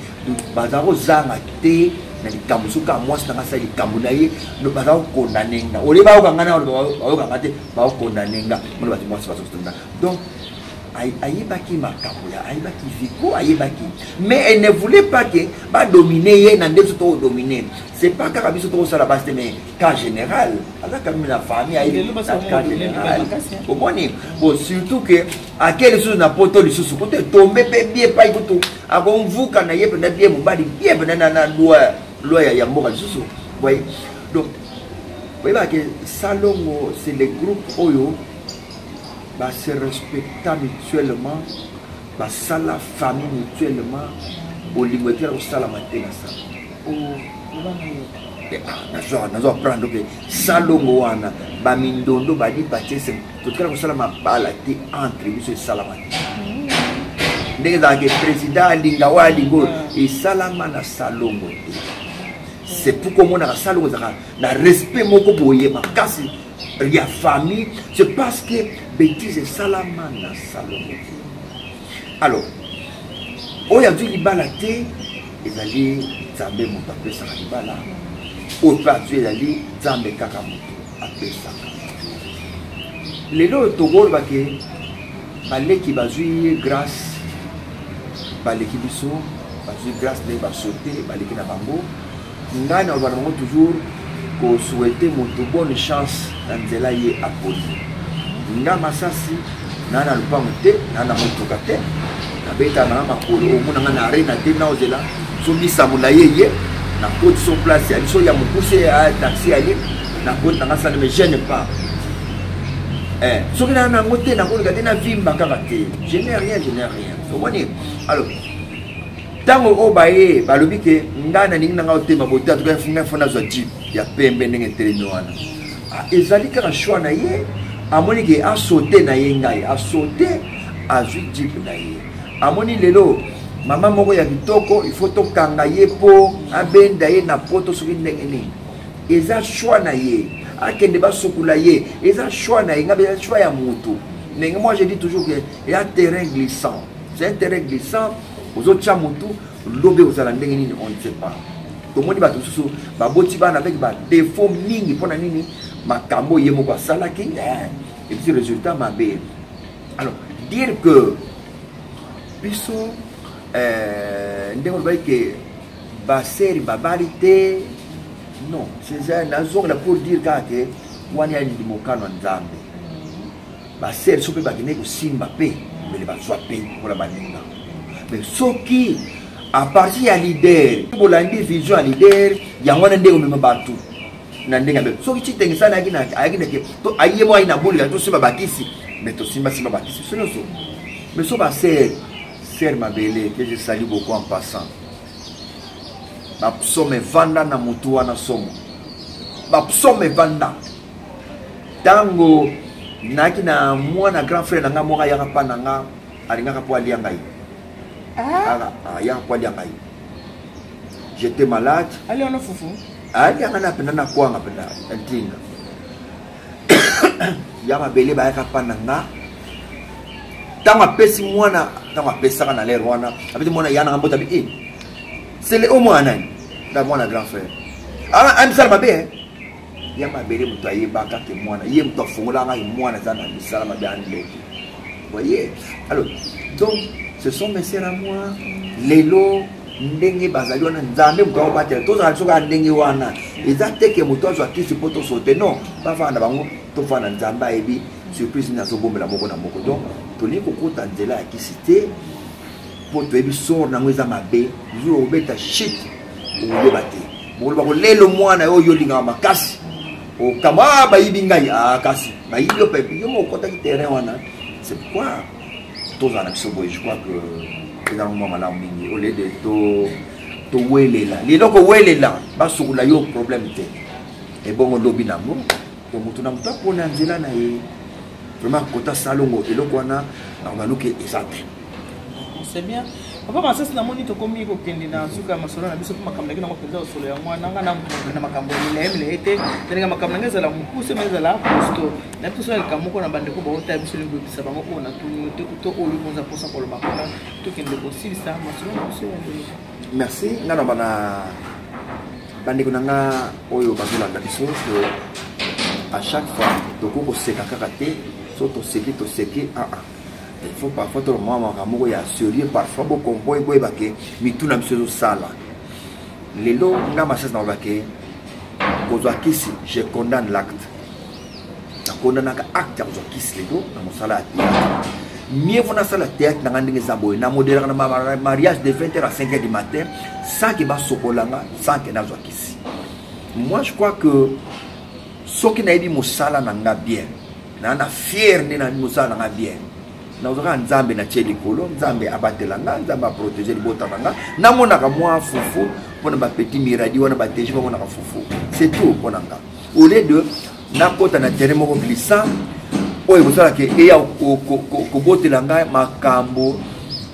baza kozanga te na likambo. Soki kaka mwasi nanga asali likambo na ye, baza kokondane nga olie, bayokanga na bayokanga te, bakokondane nga mona bato mwasi bazokotonda. Donc ayebaki makambo ya, ayebaki viko, ayebaki, mais elle ne voulait pas que badomine ye na nde biso tokodomine. C'est pas kaka biso tokosala basi te, mais cas général aza quand même na famille, ayebi cas général. Omoni, bon, surtout que ake lisusu na poto, lisusu poto etombe mpe bie epai kutu akomvuka na ye mpenza bie, mobali bie mpenza na loi ya mboka lisusu. Voye, donc oyebaka ke Salongo, c'est le groupe oyo base respecta mutuellement, basala famille mutuellement, bolingo etela kosalama te na Salongo. Nazo apprendre ke Salongo wana, bamindondo badi batiese, totikala kosala mabala te entre biso, esalama te. Ndenge ezalaka président alinga oyo alinga oyo, esalama na Salongo te. C'est pourquoi omonaka Salongo ezalaka na respect moko boye makasi ya famille, c'est parce que bêtise esalama na Salongo te. Alors oyo azwi libala te, ezali Nzambe moto apesaka libala. Oyo mpe azwi, ezali Nzambe kaka moto apesaka. Lelo oyo tokoloba ke baleki bazwi grâce, baleki biso bazwi grâce ndenge basote baleki na bango. Ngai na koloba na bango toujours kosouhaiter moto bonne chance na nzela ye aponi. Nga Masasi na na lupango te, na na motuka te, nabeta na makolo, omona nga na arena te, na ozela so misamu na ye ye, na koti so place ya so ya mokuse ya taxi ya ye, na koti na nga ça ne me gêne pas. Eh, soki na nango te, nakoleka te, na vimba kaka te. Je n'ai rien, je n'ai rien. Omoni? Alors, ntango oyo baye balobi ke ngai nalingi na ngai otema bote atuka ngai fo nazwa jeep ya pembe ndenge etelemi wana. Ah, ezali kaka choix na ye, amoni ke asote na ye, ngai asote, azwi jeep na ye. Amoni lelo mama moko ya kitoko, il faut tokanga ye mpo abenda ye na poto soki ndenge nini. Eza choix na ye, akende basukula ye, eza choix na ye, ngai eza choix ya mutu. Ndenge moi je dis toujours que eya terrain glissant, c'est un terrain glissant. Ozotia mutu lobi ozala ndenge nini, on ne sait pas. Tomoni bato mosusu baboti bana avec ba défaut mingi, mpona nini? Makambo ye moko asalaki, et puis résultat mabe. Alors dire que biso ndenge olobaki ke baseri babali te, non, c'est nazongela pour dire kaka ke wana ya mokano ya Nzambe. Baseri so mpe bakendeki kosimba mpe mbele bazwa mpe lokola baninga. Mais soki à partir ya leader bolandi vision ya leader, yango wana ndenge omema bato na ndenge ya soki Citengesani ayaki nake to aye mo ayi na bolika tosimba bakisi, mais tosimbasimba bakisi biso nyonso. Mais so basere ser mabele que je salue beaucoup en passant, bapsaume evanda na motu wana, somo bapsaume evanda. Ntango nayaki na mwana grand frère na nga moko ayaka mpa na nga, alingaka mpo alia ngai, ayaka mpo alia ngai, j'étais malade. Alia na fufu? Alianga na mpenza na kwanga mpenza ntinga ya mabele. Bayaka mpa na nga, ntango apesi mwana, ntango apesaka na lere wana, apesi mwana ya nanga mbota bi e sele o mwana nani na mwana grand frère amisala mabe ya mabele. Moto ayebaka ke mwana ye, moto afongola ngai mwana aza na misala mabe, andeki voyez. Alors donc ce sont mes sœurs à moi. Lelo ndenge bazali wana, Nzambe moto akobatela, tozala biso kaka ndenge wana. Eza te ke moto azwa kisi mpo tosote, non, bafanda na bango, tofanda. Nzambe ayebi surprise nini azobombela moko na moko. Donc tolingi kokota nzela ya kisi te, mpo toyebi sort nango eza mabe. Jour obeta shit, okoyeba te, mokolo bakolelo mwana oyo olingaka makasi, okama bayibi ngai, kasi bayibi yo mpe yo moko okotaki terrain wana. C'est pourquoi tozala na biso boye. Je crois que eza mwa malamu mingi au lieu de towelela lelo, kowelela basukola yo problème te, ebongo lobi nango to moto na moto apona nzela na ye. Vraiment kota salongo eloko wana nakobaluki eza te. C'est bien, papa Masasi. Namoni tokomi kokende na suka ya masolo na biso, mpo makambo naki nango mpenza osolo yango wana. Nga na makambo ya milaye milaye te, nalinga makambo nanga ezala mokuse ma ezala costaud. Na biso sola likambo moko na bandeko baotaya biso, lingi koyebisa bango oyo natuni te to oyo monza mposa koloba mpona tokende kosilisa masolo na biso ya lelo. Merci. Nga na bana bandeko na nga oyo bazolanda biso ke à chaque fois tokoki koseka kaka te. So toseki toseki, ah ah, il faut parfois tolomwa makambo moko ya sérieux. Parfois bokompo boyeba ke mitu na biso ezosala. Lelo nga Masasi naloba ke kozwa kisi, je condamne l'acte, nakondanaka acte ya kozwa kisi. Lelo na mosala ya théâtre, mieux vaut nasala théâtre na nga ndenge eza boye, namodelaka na mariage de 20 h à 5 h du matin sans ke basokolanga, sans ke nazwa kisi. Moi je crois que soki nayebi mosala na nga bien, na fier nde nayebi mosala na nga bien, nazwaka Nzambe na tie likolo, Nzambe abatela nga, Nzambe aprotege libota na nga, namonaka mwa fufu mpona bapetit miradi wana, bateji bamonaka fufu, c'est tout mpona nga, au lieu de nakota na terrain moko glissant oyo ekosalaka eya kobotela ngai makambo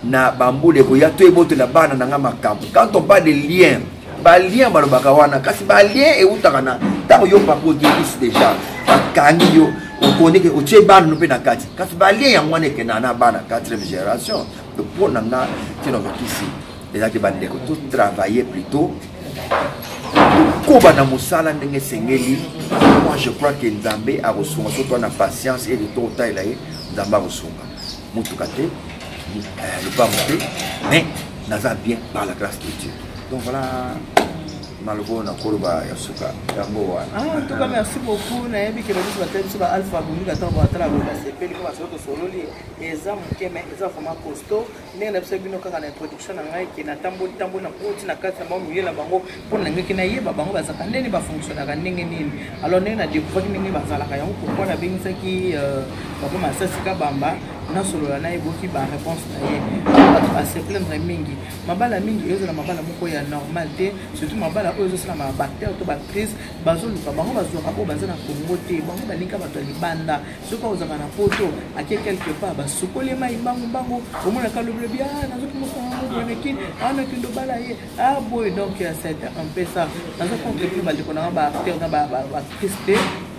na bambula ekoya, to ebotela bana na ngai makambo. Quand on parle de lien, balien balobaka wana, kasi balien eutaka na ntango yo papa odiebisi déjà, bakangi yo, okoni ke otie bana no mpe na kati, kasi balien yango wana ekendaka na bana 4e génération. Donc mpo na nga, ntina ozwakisi ezalaki, bandeko, totravailler plutôt, tokoba na mosala ndenge esengeli. Moi je crois que Nzambe akosunga so toa na patience ete tokotalela ye, Nzambe akosunga. Motuka te, lopango te, mais naza bien par la grâce de Dieu. Donc voilà. Maloba oyo nakoloba ya suka yango wana. Ah, en tout cas merci beaucoup. Nayebi ke babiso batali biso ba alpha bundika ntango batala boye basepeli mpo basolo tosololi eza moke mais eza vraiment costaud. Ndenge na biso bino kaka na introduction na ngai ke natamboli tamboli na koti na kati na bango milieu na bango mpo na ngeki nayeba bango bazalaka ndenge bafonctionnaka ndenge nini. Alors ndenge na découvraki ndenge bazalaka yango, pourquoi nabengisaki papa Masasi Kabamba nasolola na ye, boki ba réponse na ye. Bato base plaindre mingi, mabala mingi ezala mabala moko ya normal te, surtout mabala oyo ezosalama ba acteur to ba actrice bazoluka bango bazwaka oyo baza na Congo te. Bango balinga bato ya libanda. Soki ozalaka na poto, ake quelque part, basukoli mai mbangu mbangu, omonaka lobilobi: "Ah, nazoki mosango boye naki, ah, nakende obala ye, ah boye." Donc c'est un peu ça. Naza contre bino bandeko nanga baacteur na baactrice te,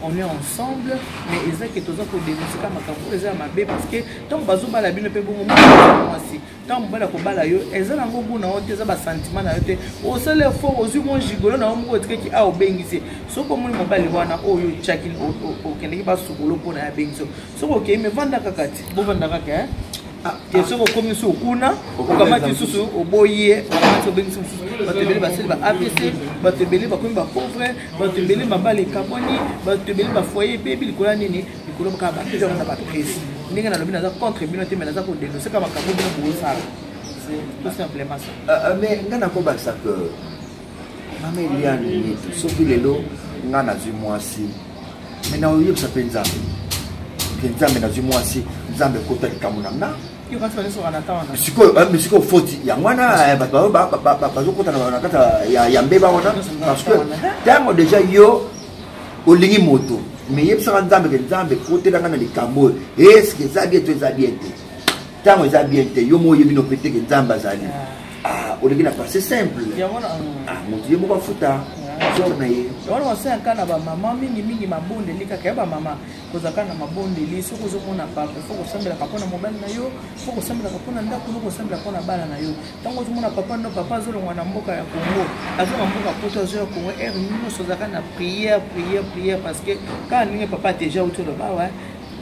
on est ensemble, mais eza ke toza kodénoncer ka makambo oyo eza ya mabe, parce que ntango bazobala bino mpe bongo, mwasi ntango mobali akobala yo, eza nango bu na yo te, eza basentiment na yo te. Osala effort, ozwi mwa gigolo na yo moko, otikaki a obengisi. Soki omoni mobali wana oyo otiaki, okendeki basukolo mpona ya abengisi yo, soki okei me vanda kaka ti bovanda kaka te. Soki okomi su okuna, okamati lisusu, oboyi ye, okamati, obengisi mosusu. Bato ebele basali ba AVC, bato ebele bakomi bapauvre, bato ebele mabala ekabwani, bato ebele bafoyer ebebi. Likolo ya nini? Likolo kaka baacteur na baactrice. Ndenge nalobi, naza contre bino te, mais naza kodénoncer kaka makambo bino bozosala, c'est tout simplement ça. Mais nga nakobakisa ke mama Eliane Nitu, soki lelo nga nazwi mwasi, me naoyebisa mpe Nzambe ke Nzambe, nazwi mwasi, Nzambe ekota likambo na nga. Yo kasi banisokaka na ntango na Sikoyo, sikoyo foti yango wana bato bazokota na kati ya mbeba wana, parce que ntango déjà yo olingi moto, mais yebisaka Nzambe ke Nzambe, kotelanga na likambo oyo, eske eza bien to eza bien te? Ntango eza bien te, yo mo oyebi no pe te ke Nzambe azali. Ah, olingi na passé simple. Yango na Ah, moto ye moko afuta sort na ye. Yango wasalaka na bamama mingimingi mabondeli kaka ya bamama, kozalaka na mabondeli. Soki ozomona papa, faut kosambelaka mpona mobali na yo, faut kosambelaka mpona ndako no, kosambela mpona bana na yo. Ntango ozomona papa no, papa azolongwa na mboka ya Congo, azonga mboka poto, azoya Congo, heure nyonso ozalaka na prière, prière, prière, parce que kaka ndenge papa déjà uti oloba awa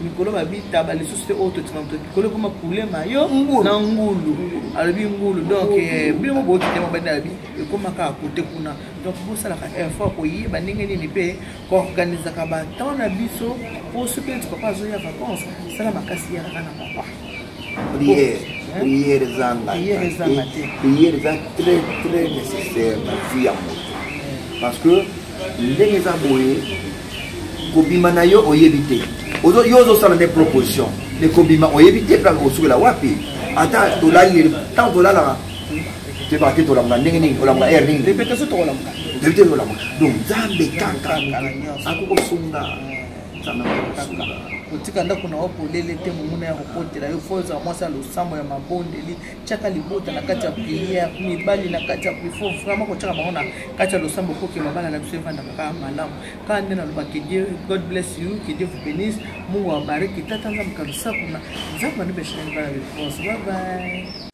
mikolo babitaba lisusu te oyo totima moto likolo ekoma kulema yo na ngulu, alobi ngulu. Donc bino mo boyoki te, mobali alobi ekoma kaka kote kuna. Donc bosalaka effort koyeba ndenge nini mpe koorganizaka batemps na biso, po soki neti papa azoya vacance, sala makasi yakaka na papa. Prière, prière ezanga. Prière ezanga te. Prière eza très très nécessaire na vie ya moto, parce que ndenge eza boye, kobima na yo oyebi te. Yo ozosala nde proposition, mais kobima oyebi te mpe kosukela wapi. Ata tolali, ntango tolalaka toyebaka te tolamuka ndenge nini, olamuka heure nini. Répétition, tokolamuka. Toyebi te tolamuka. Donc Nzambe kaka akokosunga, Nzambe akokosunga. Kotika ndako na yo polele te, monguna ya kokotela yo. Faut ozala mwasi ya losambo, ya mabondeli. Tiaka libota na kati ya prière, mibali na kati ya prière. Faut vraiment kotiaka bango na kati ya losambo po ke mabala na biso evandaka kaka malamu. Kaka nde naloba que Dieu, God bless you, que Dieu vous bénisse, Mungu awabariki. Tata Nzambe kalusaku na Nzambe anubeshani bana befonse. Bye bye.